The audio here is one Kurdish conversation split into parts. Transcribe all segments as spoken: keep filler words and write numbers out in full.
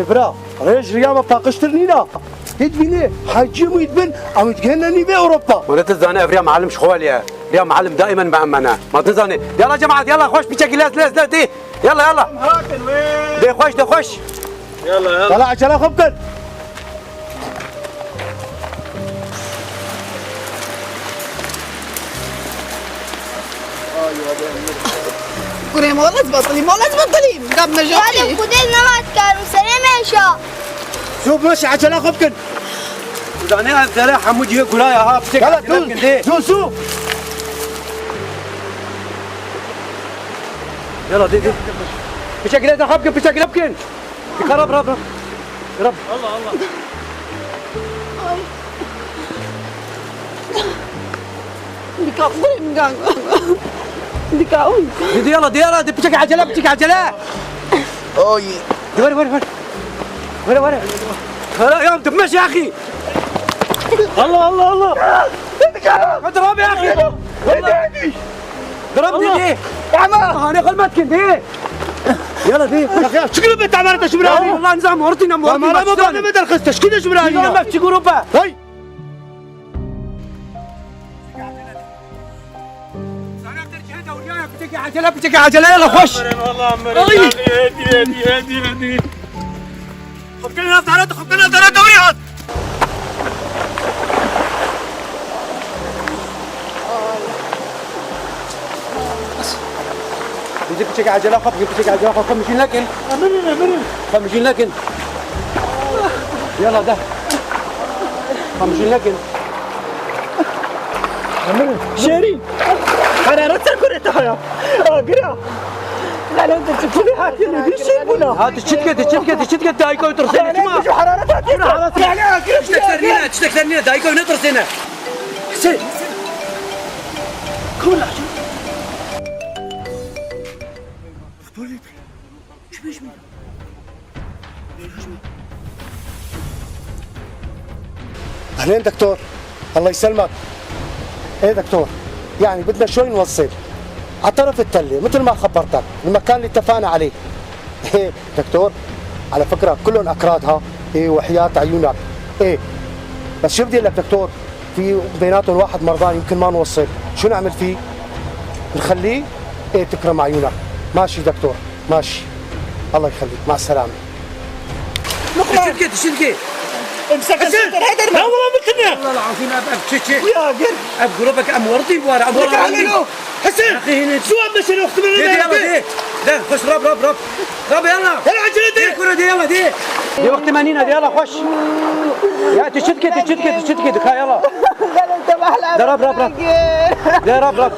Bira, rêj riya me paqijtir nîna. Hêt bînê, hecî û hêt bin, em digihîne nîvê Ewropa. Ma ne tu zanî ev riya mealim ji xwe welî ye. Riya mealim daîmen bi em me ne. Ma tu zanî. Yala cemaat, yala xweş piçekî lez, lez, lez, dê. Yala, yala. Hatin wê. Dê xweş, dê xweş. Yala, yala. Yala, ecele xwe bikin. Kurê mola zbatilî, mola zbatilî. Gab me Hadi jaki. Xwedê nema dikar û serê me şa. Zû bimeşe, ecele xwe bikin. Zanê ev dere hemû cihê guraya ha, piçek Gala, ecele dû, bikin dê. Dû, zû. Yala, dê, dê. Piçek gire, xwe bikin, piçek gire bikin. Dikkat, rab, rab, rab. Rab. Allah, Allah. Dikkat, buyurun, gang. Dikkat, oy. Dê, dê, yala, dê, yala, dê, piçek ecele, piçek ecele. Oy. Dê, ver, ver, ver. Ver, ver. Ver, ya, dibme şey, axî. Allah, Allah, Allah. Hadi, rab, ya, axî. ضربني ليه؟ تعمى. انا غلبت كنت ايه؟ يلا دي. يا اخي، شكله بتعمل انت شو يا بلا؟ والله نظام ورطي نام ورطي ما ما بدل خص تشكيله شو بلا؟ ما في غروبه. هاي. عجلة، بتجي عجلة، بتجي عجلة، يلا خش. والله عمري. هادي، هادي، هادي، هادي، هادي. خب كلنا ثلاثة، خب كلنا ثلاثة، وياض. Bizi piçek acele xwe, bizi piçek acele xwe, xwe mijîn nekin. Emirin, emirin. Xwe mijîn nekin. Yala de. Xwe mijîn nekin. Emirin. Şêrî. Heraret ser kurê te haya. Agira. Xelê te çi kurê hatî ne, dî şîr bûna. Ha, tu çi dike, tu çi dike, tu çi dike, dayika otur seni, çima? Xelê te heraret hatî. Heraret. Tiştek ser nîne, tiştek ser nîne, dayika ne tir seni. Hüseyin. Kula. Doktor ne? Çi beş mi? أهلين دكتور، الله يسلمك. إيه دكتور، يعني بدنا شوي نوصل على طرف التلة مثل ما خبرتك، المكان اللي اتفقنا عليه. إيه دكتور، على فكرة كلهم أكراد ها. إيه وحياة عيونك. إيه بس شو بدي أقول لك دكتور، في بيناتهم واحد مرضان يمكن ما نوصل، شو نعمل فيه؟ نخليه؟ إيه تكرم عيونك. ماشي دكتور، ماشي. الله يخليك، مع السلامة. Şirket, şirket. امسك الستر، هاي درمان. لا والله متنا. والله العظيم أب، أب، شي، شي. ويا قر. أب قربك أم ورطي بوارا، أم ورطي. حسين، شو أم بشر أخت من دي، دي، يلا، دي. لا، خش، رب، رب، رب. رب، يلا. يلا عجلة دي. دي، كرة دي، يلا، دي. دي وقت مانينا دي، يلا، خش. يا تشتكي، تشتكي، تشتكي، دكا، يلا. ضرب، ضرب، ضرب. ضرب، ضرب.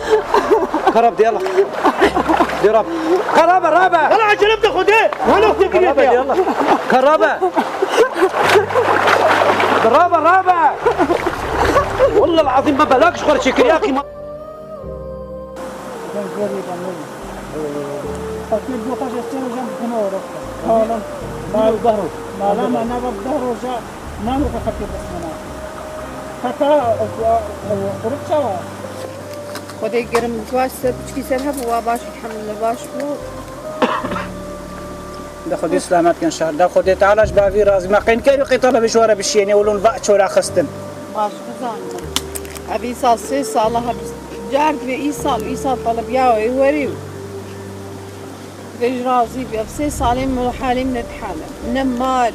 خرب ديالك. ضرب. خرابة، رابة. والله عجلة بتاخد ايه؟ وانا اختي خرابة ديالك. خرابة. ضرابة، رابة. والله العظيم ما بلاكش خرج شكل يا اخي ما. Fakir bu kaç estero jam bunu orada. Tamam. Mal bahro. Malama ne bak bahro ja. Nano ka xetê dest me nake. Heta qurib çawa? Xwedê gerim baş ser piçkî ser hebû, wa baş, elhamdulillah, baş bû. De Xwedê selamet kin şer. De Xwedê Teala ji bavî razî me. Qeynker û qeytala bi ji we re bişiyênê û lûn va çora xistin. Baş bizanim. Ev îsal sê sala heb car divê îsal, îsal talibiya wê werî. Vê ji razî bî. Ev sê salên min halê min nedihale. Ne mal.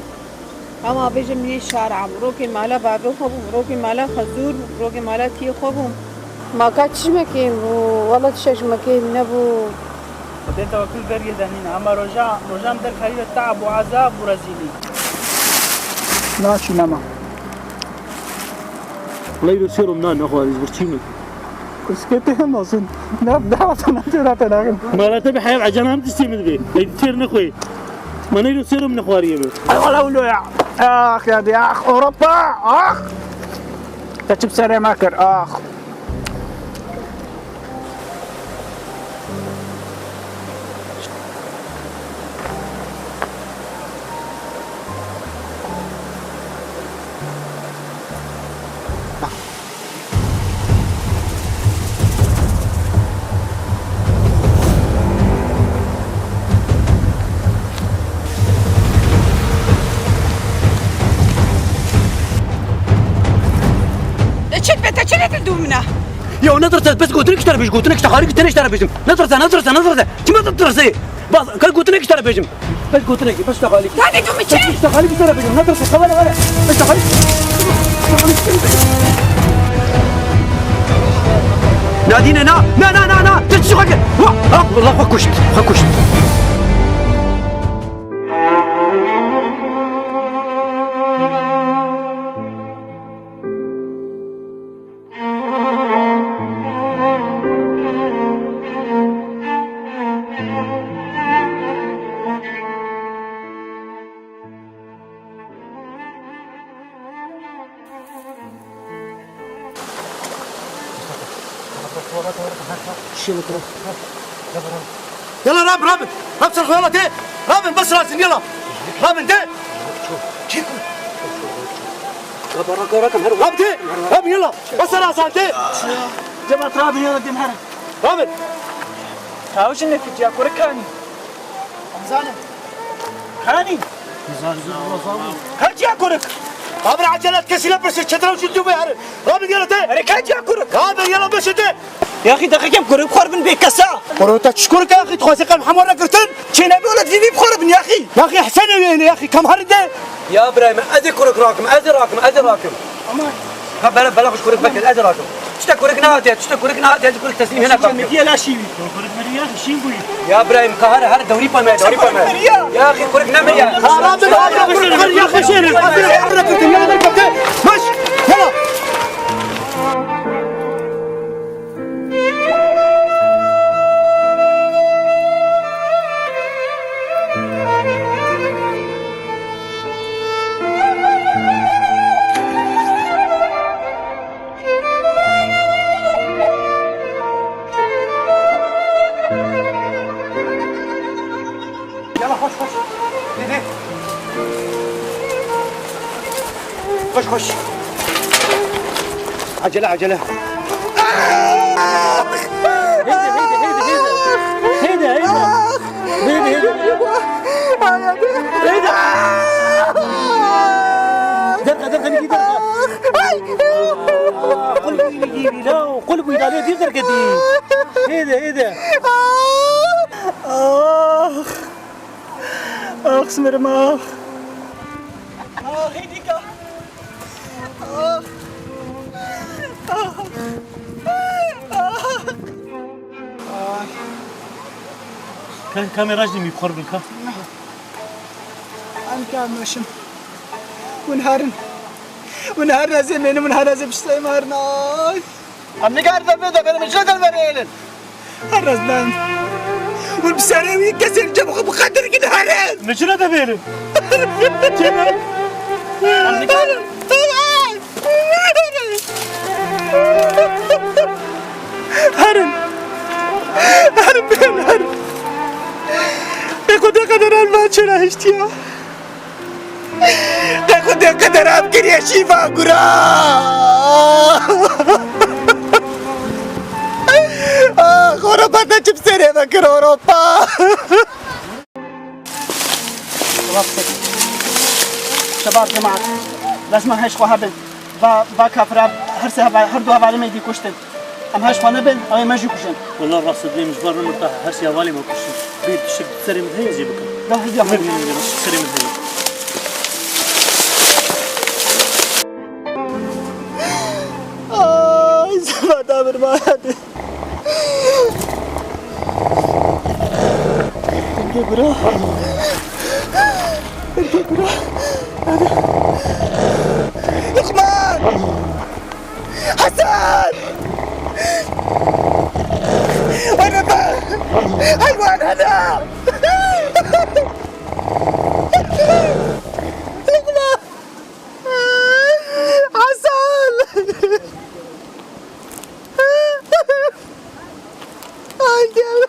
Hema bêje min yê şara, mirokê mala bavê xwe bû, mirokê mala xezûr bû, mirokê mala tiyê xwe bû. Ma ka çi ji me kêm bû, wela tiştek ji me kêm nebû. Xwedê tewekil beriyê de nîne, hema roja, roja min derkevî ve teab û ezab û rezîlî. Naçî nema. Leylo sêrom na nexwarî ji vir çî min. Kuskê tê hem olsun. Ne, ne, ne, ne, ne, ne, ne. Mala te bi heyv ecana min tiştê min dibê. Ey têr nexwê. Ma neylo sêrom nexwariyê min. Ay, wala wilo ya. Ax, ya, ya, ax, Ewropa, ax. Te çi bi serê me kir, ax. Kir dû min e. Ya netirse, bes gotinek ji te re bêjim, gotinek ji te xalî ji te re bêjim. Netirse, netirse, netirse. Çima ditirse? Bas, ka gotinek ji te re bêjim. Bes gotinek, bes ji te xalî. Hadi dû min çe? Bes ji te xalî ji te re bêjim. Netirse, ka were, were. Bes ji te xalî. Nadîne, na, na, na, na, na. Te çi xwe kir? Wa, ha, wala xwe kuşt, xwe kuşt. Yala Rab, Rab, Rab ser xwe yala tê. Rabin, bes razin yala. Rabin de. Rabin de. Rabin yala. Bes razin de. Cemat Rabin yala dem her. Rabin. Tawşin ne fitiya kore kani. Zalim. Kani. Kaç ya kurik? Rabin acele et, kesî le pirse çetra û çil dû be herin. Rabin yala te. Ere kaç ya kurik? Rabin yala bes te. Yaxî deqekem kurik xwar bin bê kesa. Kuro te çi kurik yaxî, tu xwazê qem hemû re girtin? Çênebê wele vî vî bixwar bin yaxî. Yaxî Hesen ew êne yaxî, kam herin de. Ya birayê min, ez ê kurik rakim, ez ê rakim, ez ê rakim. Aman. Ka bela, bela xwe ji kurik vekir, ez ê rakim. Tiştek kurik nehatiye, tiştek kurik nehatiye, ji kurik teslîm hene kakim. Mediye la şîvî. Kurik meriya, şîn bûyî. Ya birayê min, ka here, here dewrî peme, dewrî peme. Ya axî kurik nemiriye. Ka Rabin, Rabin, kurik meriya, xweşê ne. Baş, yala. Yala, xweş, xweş. Dê, dê. Xweş, xweş. Acele, acele. Heydi, heydi, heydi, heydi. Heydi, heydi. Heydi, heydi. Heydi. Derxe, derxe, heydi, derxe. Qulbî, qulbî, la, qulbî, la, lê dîr derketî. Heydi, heydi. Ax. Ax, simirim, ax. Ax, hêdîka. Ax. Ax. Ax. Ay. Ka, kamera jî mî xor bin ka. Em ka meşin. Hûn herin. Hûn herin, ez ê mênim, hûn herin, ez ê piştayê me herin. Ay. Em nigar derve de benim, içine derve rêlin. Her ez ben. Hûn bi serê wî kesên cem xwe bi qedir kin herin. Min çi ne debêrin? Çêne? Herin. Herin, herin, herin. Ê Xwedê qeder elma çêra hiştiya. Te xwe dê qederam kiriye şîva gura. Ah, Ewropa te çi bi serê vekir Ewropa. Şebab cemaat, lazim heş xwe hebin. Va, va kafira her se heva-, her du hevalê me dî kuştin. Em heş xwe nebin, ew ê me jî kujin. Wela rast dibê, min ji ber min ta her sê hevalê me kuştin. Bê tiştek serê min heye jê bikim. Ya, ya. Min, min, min, min, serê min heye. Ay, zema da bir bana. Gel bura. Gel bura. Hadi. Osman! Hasan! Were bak! Hayvan hana! Lokman! Hasan! Ay, gel.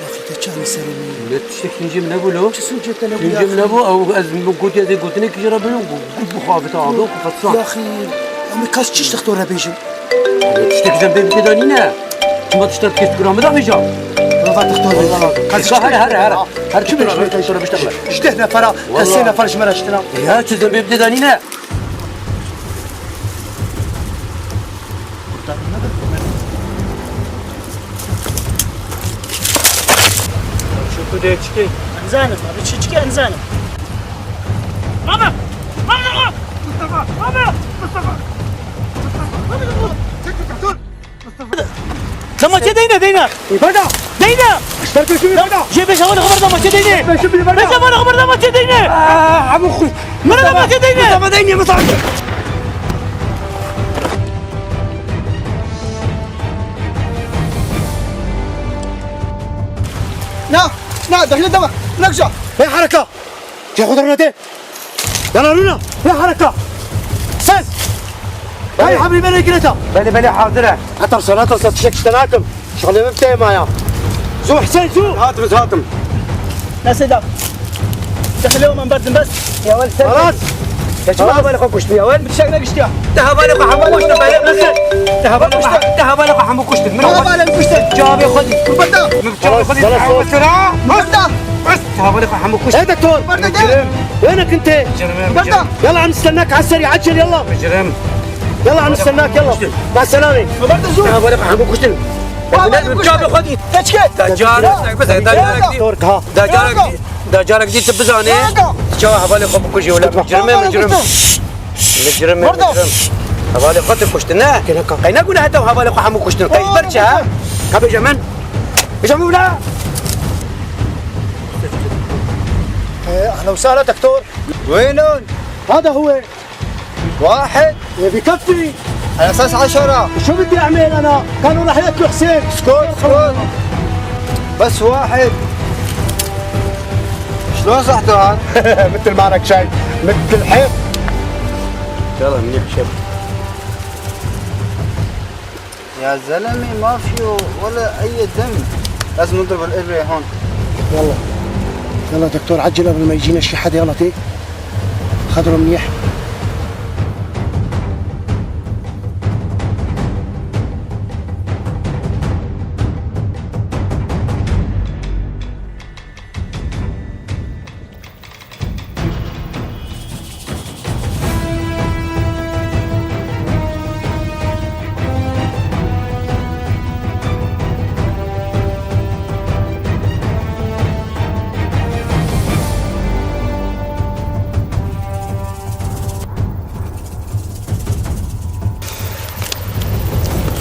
Yaxî te çanî serê min. Ne tiştek hîncê min nebû lo? Çi sûcê te nebû? Hîncê min nebû, ew ez min gotiye dê gotinekî jê re bêjim, got, got bixwe avêta, avê û qetsan. Yaxî, em ê kas çi tiştek to re bêjin? Tiştek jî em pê bike de nîne. Ma tiştek kes kura min da hêja. Baba, doktor. Her, her, her. Her çi biştir, doktora biştir. Ji deh nefera, ez sê nefer ji me re ştina. Ya, çi dembê bide danîne. Çi tu dê çikê? Em zanim, abi, çi çikê em zanim. Baba! Baba! Mustafa! Baba! Mustafa! Mustafa! Mustafa! Dur! Dema çê deyne, deyne. Berda. Deyne. Berda, şunu berda. Jê beş hevalê xwe berda, ma çê deyne. Beş hevalê berda. Beş hevalê xwe berda, ma çê deyne. Aa, Abu Xu-, Min re ma çê deyne. Mustafa deyne, Mustafa. Na, na, dexile dema. Nakşa. Hey, hareka. Tê xwe derine tê. Yala rûna. Hey, hareka. Ses. Hey, Habrî, belê gireta. Belê, belê, hazir e. Hetarse, hetarse, tiştek işte nakim. Şixulê min tê maya. Zû Husên, zû. Hatim, hatim. Nasıl da? Dexilê min berdim bes. Ya wel ser. Xelas. Ya çima hevalê xwe kuştin ya wel? Tiştek negiştiya. Te hevalê xwe hemû kuştin, belê min. Te hevalê xwe, te hevalê xwe hemû kuştin. Min hevalê kuştin. Cevabê xwe dî. Kurban da. Min cevabê xwe dî. Xelas, xelas. Kurban da. Bes, te hevalê xwe hemû kuştin. Hey, doktor. Kurban da gel. Wêne kin tê. Kurban da. Yalla, em nistennak eseri, acil, yalla. Mecrim. Yalla, em nistennak, yalla. Ma selamê. Kurban da zû. Te hevalê xwe hemû kuştin. Hevalê xwe kuştin. Cevabê xwe dî. Te çi ket? Te carek, bes, te carek dî. Doktor, ha. Te carek dî. Da carek dî tu bizanî, tu çawa hevalê xwe bikujî wele? Micrimê, micrim. Micrimê, micrim. Hevalê xwe tu kuştin, ne? Qey ne gune heta hevalê xwe hemû kuştin? Qey ji ber çi, ha? Ka bêje min. Bêje min wila. Ehlen we sehlen, doktor. Wênûn? Hada huwe. واحد. إيه، بكفي. على أساس عشرة. شو بدي أعمل أنا؟ كانوا رح ياكلوا حسين. اسكت، اسكت. بس واحد. شلون صحته هذا؟ مثل ما أنا شايف. مثل الحيط. يلا، منيح، شوف. يا زلمة، ما فيه ولا أي دم. لازم نضرب الإبرة هون. يلا. يلا دكتور، عجل قبل ما يجينا شي حدا، يلا تي. خدره منيح.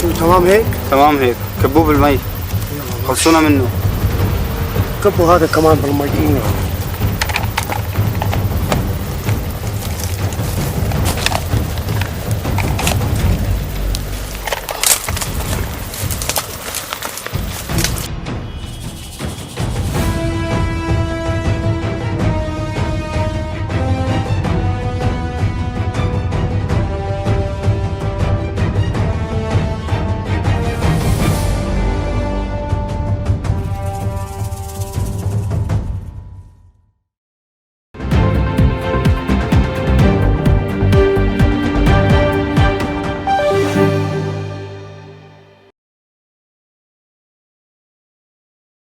شو، تمام هيك؟ تمام هيك، كبوه بالمي. خلصونا منه. كبوا هذا كمان بالمي.